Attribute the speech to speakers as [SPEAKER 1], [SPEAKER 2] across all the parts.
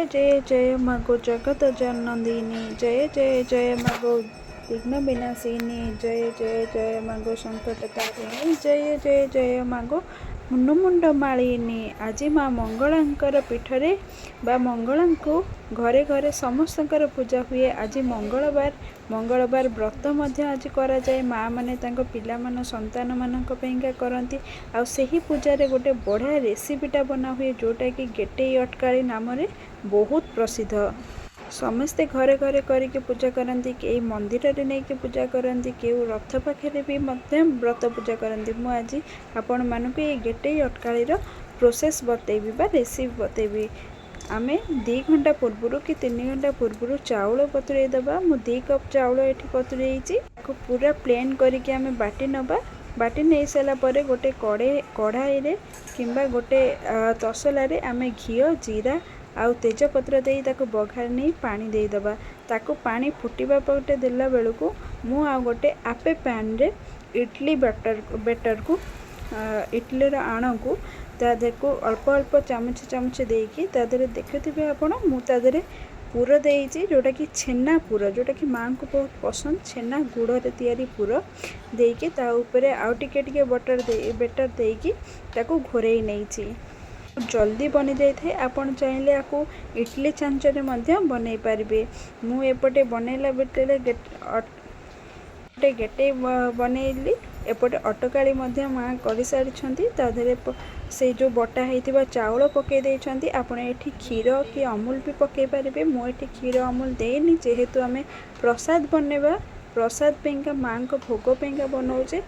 [SPEAKER 1] ଜୟ ଜୟ ମାଗୋ ଜଗତ ଜନନୀ, ଜୟ ଜୟ ଜୟ ମାଗୋ ବିଘ୍ନ ବିନାଶିନୀ, ଜୟ ଜୟ ଜୟ ମାଗୋ ସଙ୍କଟ ତାରିଣୀ, ଜୟ ଜୟ ଜୟ ମାଗୋ ମୁଣ୍ଡ ମାଳିନୀ। ଆଜି ମା ମଙ୍ଗଳାଙ୍କର ପୀଠରେ ବା ମଙ୍ଗଳାଙ୍କୁ ଘରେ ଘରେ ସମସ୍ତଙ୍କର ପୂଜା ହୁଏ। ଆଜି ମଙ୍ଗଳବାର, ମଙ୍ଗଳବାର ବ୍ରତ ମଧ୍ୟ ଆଜି କରାଯାଏ। ମା ମାନେ ତାଙ୍କ ପିଲାମାନ ସନ୍ତାନମାନଙ୍କ ପାଇଁକା କରନ୍ତି। ଆଉ ସେହି ପୂଜାରେ ଗୋଟେ ବଢ଼ିଆ ରେସିପିଟା ବନାହୁଏ, ଯେଉଁଟାକି ଗେଟେଇ ଅଟକାଳି ନାମରେ ବହୁତ ପ୍ରସିଦ୍ଧ। ସମସ୍ତେ ଘରେ ଘରେ କରିକି ପୂଜା କରନ୍ତି, କେହି ମନ୍ଦିରରେ ନେଇକି ପୂଜା କରନ୍ତି, କେଉଁ ରଥ ପାଖରେ ବି ମଧ୍ୟ ବ୍ରତ ପୂଜା କରନ୍ତି। ମୁଁ ଆଜି ଆପଣମାନଙ୍କୁ ଏଇ ଗେଟେଇ ଅଟକାଳିର ପ୍ରୋସେସ୍ ବତେଇବି ବା ରେସିପି ବତେଇବି। ଆମେ 2 ଘଣ୍ଟା ପୂର୍ବରୁ କି 3 ଘଣ୍ଟା ପୂର୍ବରୁ ଚାଉଳ ବତୁରେଇ ଦେବା। ମୁଁ 2 କପ୍ ଚାଉଳ ଏଠି ବତୁରେଇଛି। ତାକୁ ପୁରା ପ୍ଲେନ୍ କରିକି ଆମେ ବାଟି ନେବା। ବାଟି ନେଇ ସାରିଲା ପରେ ଗୋଟେ କଢ଼ାଇରେ କିମ୍ବା ଗୋଟେ ତସଲାରେ ଆମେ ଘିଅ, ଜିରା ଆଉ ତେଜପତ୍ର ଦେଇ ତାକୁ ବଘାରି ନେଇ ପାଣି ଦେଇଦେବା। ତାକୁ ପାଣି ଫୁଟିବା ପଟେ ଦେଲା ବେଳକୁ ମୁଁ ଆଉ ଗୋଟେ ଆପେ ପ୍ୟାନ୍ରେ ଇଡ଼ଲି ବେଟରକୁ, ଇଡ଼ଲିର ଆଣକୁ ତା ଦେହକୁ ଅଳ୍ପ ଅଳ୍ପ ଚାମଚ ଚାମଚ ଦେଇକି ତା ଦେହରେ ଦେଖୁଥିବେ ଆପଣ, ମୁଁ ତା ଦେହରେ ପୁର ଦେଇଛି, ଯେଉଁଟାକି ଛେନା ପୁର, ଯେଉଁଟାକି ମାଆଙ୍କୁ ବହୁତ ପସନ୍ଦ। ଛେନା ଗୁଡ଼ରେ ତିଆରି ପୁର ଦେଇକି ତା ଉପରେ ଆଉ ଟିକେ ଟିକେ ବେଟର ଦେଇକି ତାକୁ ଘୋରେଇ ନେଇଛି। ଜଲ୍ଦି ବନିଯାଇଥାଏ। ଆପଣ ଚାହିଁଲେ ଆକୁ ଇଡ଼ଲି ଛାଞ୍ଚରେ ମଧ୍ୟ ବନେଇ ପାରିବେ। ମୁଁ ଏପଟେ ବନେଇଲା ଭିତରେ ଗୋଟେ ଗେଟେଇ ବନେଇଲି, ଏପଟେ ଅଟକାଳି ମଧ୍ୟ ମା କରିସାରିଛନ୍ତି। ତା ଦେହରେ ସେଇ ଯେଉଁ ବଟା ହେଇଥିବା ଚାଉଳ ପକାଇ ଦେଇଛନ୍ତି। ଆପଣ ଏଠି କ୍ଷୀର କି ଅମୁଲ ବି ପକାଇ ପାରିବେ। ମୁଁ ଏଠି କ୍ଷୀର ଅମୁଲ ଦେଇନି, ଯେହେତୁ ଆମେ ପ୍ରସାଦ ବନେଇବା, ପ୍ରସାଦ ପାଇଁକା, ମାଆଙ୍କ ଭୋଗ ପାଇଁକା ବନଉଛେ,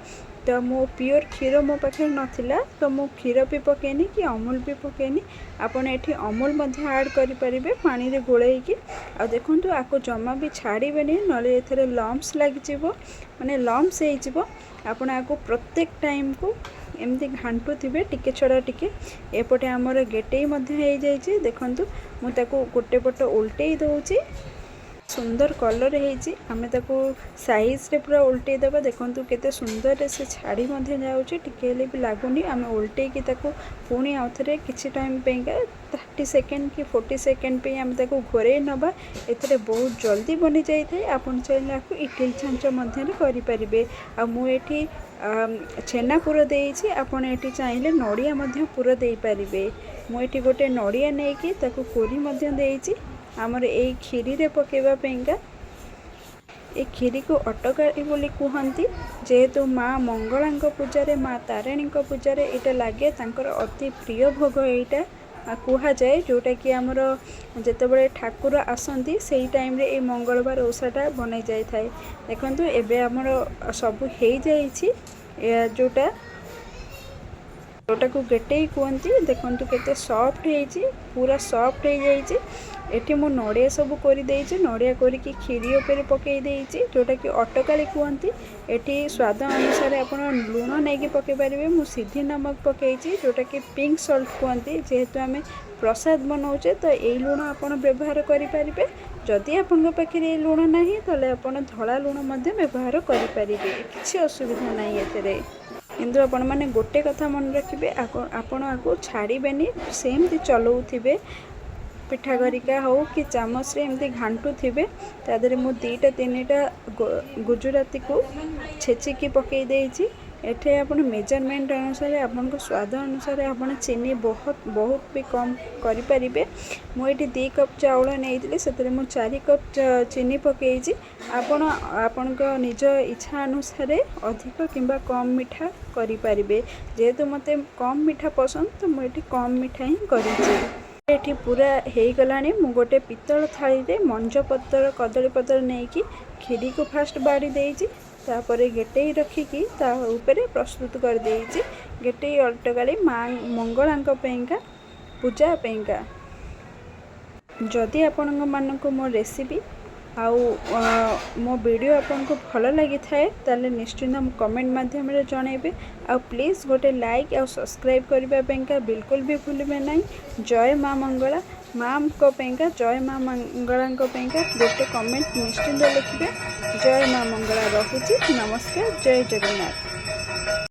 [SPEAKER 1] ତ ମୁଁ ପିଓର କ୍ଷୀର ମୋ ପାଖରେ ନଥିଲା, ତ ମୁଁ କ୍ଷୀର ବି ପକାଇନି କି ଅମୁଲ ବି ପକାଇନି। ଆପଣ ଏଠି ଅମୁଲ ମଧ୍ୟ ଆଡ଼୍ କରିପାରିବେ ପାଣିରେ ଗୋଳେଇକି। ଆଉ ଦେଖନ୍ତୁ, ଆକୁ ଜମା ବି ଛାଡ଼ିବେନି, ନହେଲେ ଏଥିରେ ଲମ୍ପସ୍ ଲାଗିଯିବ, ମାନେ ଲମ୍ପସ୍ ହେଇଯିବ। ଆପଣ ଆକୁ ପ୍ରତ୍ୟେକ ଟାଇମ୍କୁ ଏମିତି ଘାଣ୍ଟୁଥିବେ ଟିକେ ଛଡ଼ା ଟିକେ। ଏପଟେ ଆମର ଗେଟେଇ ମଧ୍ୟ ହେଇଯାଇଛି। ଦେଖନ୍ତୁ, ମୁଁ ତାକୁ ଗୋଟେ ପଟ ଓଲଟେଇ ଦେଉଛି। ସୁନ୍ଦର କଲର୍ ହେଇଛି। ଆମେ ତାକୁ ସାଇଜ୍ରେ ପୁରା ଓଲଟେଇ ଦେବା। ଦେଖନ୍ତୁ, କେତେ ସୁନ୍ଦରରେ ସେ ଛାଡ଼ି ମଧ୍ୟ ଯାଉଛି, ଟିକେ ହେଲେ ବି ଲାଗୁନି। ଆମେ ଓଲଟେଇକି ତାକୁ ପୁଣି ଆଉଥରେ କିଛି ଟାଇମ୍ ପାଇଁକା, 30 ସେକେଣ୍ଡ କି 40 ସେକେଣ୍ଡ ପାଇଁ ଆମେ ତାକୁ ଘୋରେଇ ନେବା। ଏଥିରେ ବହୁତ ଜଲ୍ଦି ବନିଯାଇଥାଏ। ଆପଣ ଚାହିଁଲେ ଆକୁ ଇଟିଲି ଛାଞ୍ଚ ମଧ୍ୟରେ କରିପାରିବେ। ଆଉ ମୁଁ ଏଠି ଛେନା ପୁର ଦେଇଛି। ଆପଣ ଏଠି ଚାହିଁଲେ ନଡ଼ିଆ ମଧ୍ୟ ପୁର ଦେଇପାରିବେ। ମୁଁ ଏଠି ଗୋଟେ ନଡ଼ିଆ ନେଇକି ତାକୁ କୋରି ମଧ୍ୟ ଦେଇଛି ଆମର ଏଇ କ୍ଷୀରିରେ ପକାଇବା ପାଇଁକା। ଏ କ୍ଷୀରିକୁ ଅଟକାଳି ବୋଲି କୁହନ୍ତି, ଯେହେତୁ ମା ମଙ୍ଗଳାଙ୍କ ପୂଜାରେ, ମା ତାରିଣୀଙ୍କ ପୂଜାରେ ଏଇଟା ଲାଗେ। ତାଙ୍କର ଅତି ପ୍ରିୟ ଭୋଗ ଏଇଟା କୁହାଯାଏ, ଯେଉଁଟାକି ଆମର ଯେତେବେଳେ ଠାକୁର ଆସନ୍ତି, ସେଇ ଟାଇମ୍ରେ ଏଇ ମଙ୍ଗଳବାର ଓଷାଟା ବନାଇ ଯାଇଥାଏ। ଦେଖନ୍ତୁ, ଏବେ ଆମର ସବୁ ହେଇଯାଇଛି, ଯେଉଁଟାକୁ ଗେଟେଇ କୁହନ୍ତି। ଦେଖନ୍ତୁ, କେତେ ସଫ୍ଟ ହେଇଛି, ପୁରା ସଫ୍ଟ ହେଇଯାଇଛି। ଏଠି ମୁଁ ନଡ଼ିଆ ସବୁ କରିଦେଇଛି, ନଡ଼ିଆ କରିକି କ୍ଷୀରି ଉପରେ ପକାଇ ଦେଇଛି, ଯେଉଁଟାକି ଅଟକାଳି କୁହନ୍ତି। ଏଠି ସ୍ୱାଦ ଅନୁସାରେ ଆପଣ ଲୁଣ ନେଇକି ପକାଇ ପାରିବେ। ମୁଁ ସିନ୍ଧା ନମକ ପକାଇଛି, ଯେଉଁଟାକି ପିଙ୍କ ସଲ୍ଟ କୁହନ୍ତି। ଯେହେତୁ ଆମେ ପ୍ରସାଦ ବନାଉଛେ, ତ ଏଇ ଲୁଣ ଆପଣ ବ୍ୟବହାର କରିପାରିବେ। ଯଦି ଆପଣଙ୍କ ପାଖରେ ଏଇ ଲୁଣ ନାହିଁ, ତାହେଲେ ଆପଣ ଧଳା ଲୁଣ ମଧ୍ୟ ବ୍ୟବହାର କରିପାରିବେ, କିଛି ଅସୁବିଧା ନାହିଁ ଏଥିରେ। କିନ୍ତୁ ଆପଣମାନେ ଗୋଟେ କଥା ମନେ ରଖିବେ, ଆପଣ ଆକୁ ଛାଡ଼ିବେନି, ସେମିତି ଚଲାଉଥିବେ, ପିଠା ଖରିକା ହଉ କି ଚାମଚରେ ଏମିତି ଘାଣ୍ଟୁଥିବେ। ତା ଦେହରେ ମୁଁ 2ଟା 3ଟା ଗୁଜୁରାତିକୁ ଛେଚିକି ପକାଇ ଦେଇଛି। ଏଠି ଆପଣ ମେଜରମେଣ୍ଟ ଅନୁସାରେ, ଆପଣଙ୍କ ସ୍ୱାଦ ଅନୁସାରେ ଆପଣ ଚିନି ବହୁତ ବହୁତ ବି କମ୍ କରିପାରିବେ। ମୁଁ ଏଠି 2 କପ୍ ଚାଉଳ ନେଇଥିଲି, ସେଥିରେ ମୁଁ 4 କପ୍ ଚିନି ପକାଇଛି। ଆପଣ ଆପଣଙ୍କ ନିଜ ଇଚ୍ଛା ଅନୁସାରେ ଅଧିକ କିମ୍ବା କମ୍ ମିଠା କରିପାରିବେ। ଯେହେତୁ ମୋତେ କମ୍ ମିଠା ପସନ୍ଦ, ତ ମୁଁ ଏଠି କମ୍ ମିଠା ହିଁ କରିଛି। ଏଠି ପୁରା ହେଇଗଲାଣି। ମୁଁ ଗୋଟେ ପିତ୍ତଳ ଥାଳିରେ ମଞ୍ଜ ପତ୍ର, କଦଳୀ ପତ୍ର ନେଇକି କ୍ଷୀରିକୁ ଫାଷ୍ଟ ବାଢ଼ି ଦେଇଛି, ତାପରେ ଗେଟେଇ ରଖିକି ତା ଉପରେ ପ୍ରସ୍ତୁତ କରିଦେଇଛି ଗେଟେଇ ଅଟକାଳି ମା ମଙ୍ଗଳାଙ୍କ ପାଇଁକା, ପୂଜା ପାଇଁକା। ଯଦି ଆପଣଙ୍କ ମାନଙ୍କୁ ମୋ ରେସିପି ଆଉ ମୋ ଭିଡ଼ିଓ ଆପଣଙ୍କୁ ଭଲ ଲାଗିଥାଏ, ତାହେଲେ ନିଶ୍ଚିନ୍ତ କମେଣ୍ଟ ମାଧ୍ୟମରେ ଜଣାଇବେ। ଆଉ ପ୍ଲିଜ୍ ଗୋଟେ ଲାଇକ୍ ଆଉ ସବସ୍କ୍ରାଇବ୍ କରିବା ପାଇଁକା ବିଲକୁଲ ବି ଭୁଲିବେ ନାହିଁ। ଜୟ ମା ମଙ୍ଗଳା। ମାଙ୍କ ପାଇଁକା, ଜୟ ମା ମଙ୍ଗଳାଙ୍କ ପାଇଁକା ଗୋଟେ କମେଣ୍ଟ ନିଶ୍ଚିନ୍ତ ଲେଖିବେ। ଜୟ ମା ମଙ୍ଗଳା। ରହୁଛି, ନମସ୍କାର, ଜୟ ଜଗନ୍ନାଥ।